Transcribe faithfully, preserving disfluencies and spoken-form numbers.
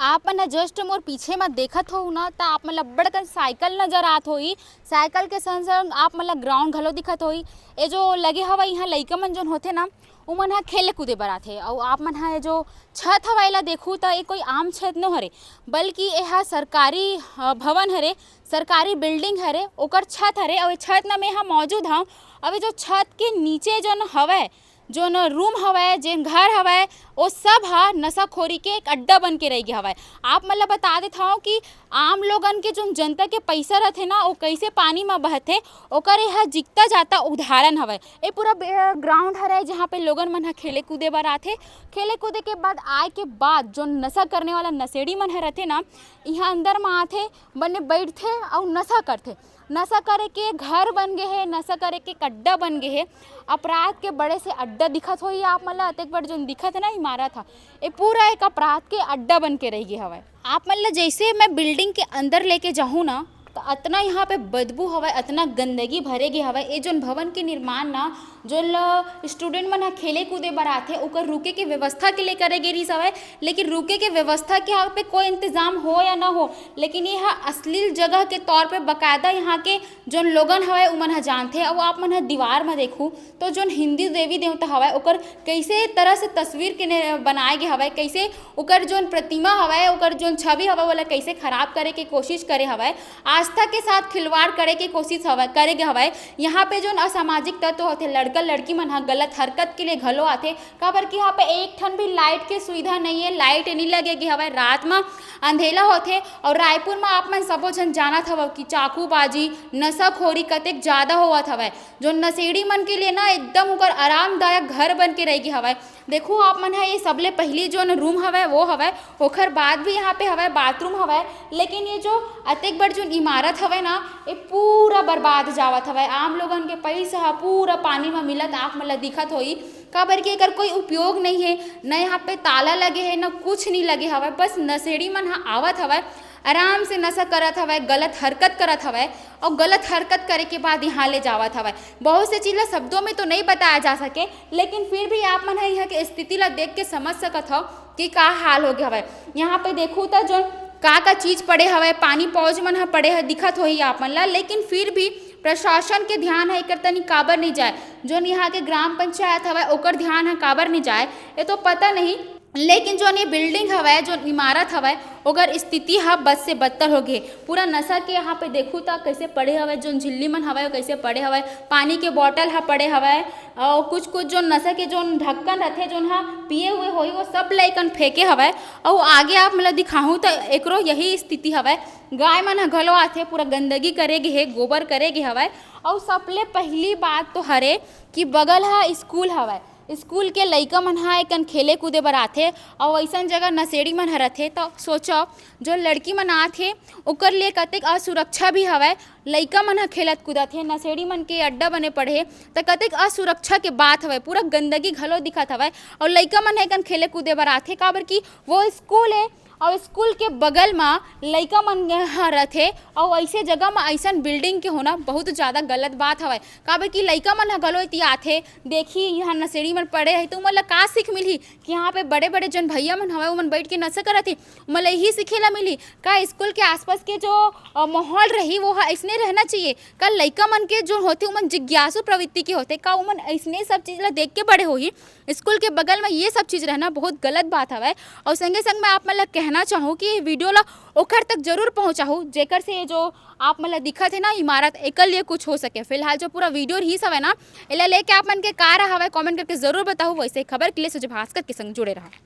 आप मन ह just मोर पीछे म देखत हो ना, त आप मन ल बड़कन साइकिल नजर आत होही। साइकिल के संग संग आप मन ल ग्राउंड घलो दिखत होही। ए जो लगे हवय, इहाँ लइका मन जोन होथे ना, उमन ह खेले कूदे बर आथे। अउ आप मन ह ए जो छत हवय, एला देखहू त ए कोई आम छत नो हरे, बल्कि ए ह सरकारी, अ, भवन हरे, सरकारी बिल्डिंग हरे, ओकर छत हरे। अउ ए छत न में ह मौजूद हव। अउ ए जो छत के नीचे जोन हवय, जोन रूम हवय, जेन घर हवय, ओ सब ह नशाखोरी के एक अड्डा बन के रह गे हवय। आप मन ल बता देत हव कि आम लोगन के जोन जनता के पइसा रथे ना, ओ कइसे पानी म बहथे, ओकर ए ह जिकता जाता उदाहरण हवय। ए पूरा बे-, ग्राउंड हरय, जहाँ पे लोगन मन ह खेले कूदे बर आथे। खेले कूदे के बाद, आए के बाद, जोन नशा करने वाला नशेड़ी मन ह रथे ना, इहाँ अंदर म आथे, बने बइठथे अउ नशा करथे। नशा करे के घर बन गे हे, नशा करे के एक अड्डा बन गे हे। अपराध के बड़े से अड्डा दिखत होही आप मन ल, अतेक बड़ जोन दिखत हे ना इमारत ह, ए पूरा एक अपराध के अड्डा बन के रह गे हवय। आप मन ल जइसे मैं बिल्डिंग के अंदर लेके जाहूँ ना, त अतना यहाँ पे बदबू हवय, अतना गंदगी भरे गे हवय। ए जोन भवन के निर्माण ना, जोन ल स्टूडेंट मन ह खेले कूदे बर आथे, ओकर रुके के व्यवस्था के लिए करे गे रिहिस हवय, लेकिन रुके के व्यवस्था के यहाँ पे कोई इंतजाम हो या ना हो, लेकिन ये ह अश्लील जगह के तौर पे बकायदा यहाँ के जोन लोगन हवय, उमन ह जानथे। अउ आप मन ह दीवार म देखहू, तो जोन हिंदू देवी देवता हवय, ओकर कइसे तरह से तस्वीर के ने-, बनाए गे हवय, कइसे ओकर जोन प्रतिमा हवय, ओकर जोन छवि हवय, ओला कइसे खराब करे के कोशिश करे हवय, आस्था के साथ खिलवाड़ करे के कोशिश हवय, करे गे हवय। यहाँ पे जोन असामाजिक तत्व होथे, लड़का लड़की मन ह गलत हरकत के लिए घलो आथे, काबर कि यहाँ पे एक ठन भी लाइट के सुविधा नइ हे, लाइट नइ लगे गे हवय, रात म अंधेला होथे। अउ रायपुर म आप मन सबो झन जानत हवव कि चाकूबाजी, नशाखोरी कतेक ज्यादा होवत हवय। जोन नशेड़ी मन के लिए ना एकदम ओकर आरामदायक घर बन के रह गे हवय। देखो आप मन ह, ये सबले पहिली जोन रूम हवय वो हवय, ओखर बाद भी यहाँ पे हवय, बाथरूम हवय, लेकिन ये जो अतेक बड़ जोन इमारत हवय ना, ये पूरा बर्बाद जावत हवय। आम लोगन के पइसा ह पूरा पानी म मिलत आप मन ल दिखत होही, काबर कि एकर कोई उपयोग नइ हे, न यहाँ पे ताला लगे हे, न कुछ नइ लगे हवय। बस नशेड़ी मन ह आवत हवय, आराम से नशा करत हवय, गलत हरकत करत हवय अउ गलत हरकत करे के बाद यहाँ ले जावत हवय। बहुत से चीज ला शब्दों में तो नहीं बताया जा सके, लेकिन फिर भी आप मन ह यहाँ के स्थिति ला देख के समझ सकत हव कि का हाल हो गया हवय। यहाँ पे देखू त जोन का का चीज पड़े हवय, पानी पाउच मन ह पड़े ह दिखत होही आप मन ला, लेकिन फिर भी प्रशासन के ध्यान ह एकर तनी काबर नहीं जाए, जोन यहाँ के ग्राम पंचायत हवय ओकर ध्यान ह काबर नहीं जाए, ये तो पता नहीं। लेकिन जोन ये बिल्डिंग हवय, जोन इमारत हवय, ओकर स्थिति ह बद से बदतर हो गे। पूरा नशा के यहाँ पे देखू त कइसे पड़े हवय, जोन झिल्ली मन हवय, ओ कइसे पड़े हवय, पानी के बॉटल ह पड़े हवय, अउ कुछ-कुछ जोन नशा के जोन ढक्कन रथे, जोन ह पिए हुए होही, वो सब ल एकन फेंके हवय। अउ आगे आप मन ल दिखाहूँ त एकरो यही स्थिति हवय। गाय मन ह घलो आथे, पूरा गंदगी करे गे हे, गोबर करे गे हवय। अउ सबले पहिली बात तो हरे कि बगल ह स्कूल हवय, स्कूल के लइका मन ह एकन खेले कूदे बर आथे, अउ अइसन जगह नशेड़ी मन ह रथे। त सोचव, जो लड़की मन आत हे, ओकर लिए कतेक असुरक्षा भी हवय। लइका मन ह खेलत कूदत हे, नशेड़ी मन के अड्डा बने पड़े हे, त कतेक असुरक्षा के बात हवय। पूरा गंदगी घलो दिखत हवय, अउ लइका मन ह एकन खेले कूदे बर आथे, काबर कि वो स्कूल ए, अउ स्कूल के बगल म लइका मन ह रथे, अउ अइसे जगह म अइसन बिल्डिंग के होना बहुत ज्यादा गलत बात हवय, काबर कि लइका मन ह घलो एती आथे, देखही, यहाँ नशेड़ी मन पड़े हे, त उमन ला का सीख मिलही कि यहाँ पे बड़े-बड़े जन भैया मन हवय, उमन बैठ के नशा करत हे, उमन ला यही सीखे ला मिलही। का स्कूल के आसपास के जो, अ, माहौल रही, वो ह अइसने रहना चाहिए? का लइका मन के जो होथे, उमन जिज्ञासु प्रवृत्ति के होथे, का उमन अइसने सब चीज ला देख के बड़े होही? स्कूल के बगल में ये सब चीज रहना बहुत गलत बात हवय। अउ संगे संग मैं आप मन ला कहना चाहूँ कि ये वीडियो ला ओखर तक जरूर पहुँचाहू, जेकर से ये जो आप मन ला दिखत हे ना इमारत, एकर लिए कुछ हो सके। फिलहाल जो पूरा वीडियो रिहिस हवय ना, एला लेके आप मन के का राय हवय, comment करके जरूर बताहू। वैसे ही खबर के लिए सूर्य भास्कर के संग जुड़े रहव।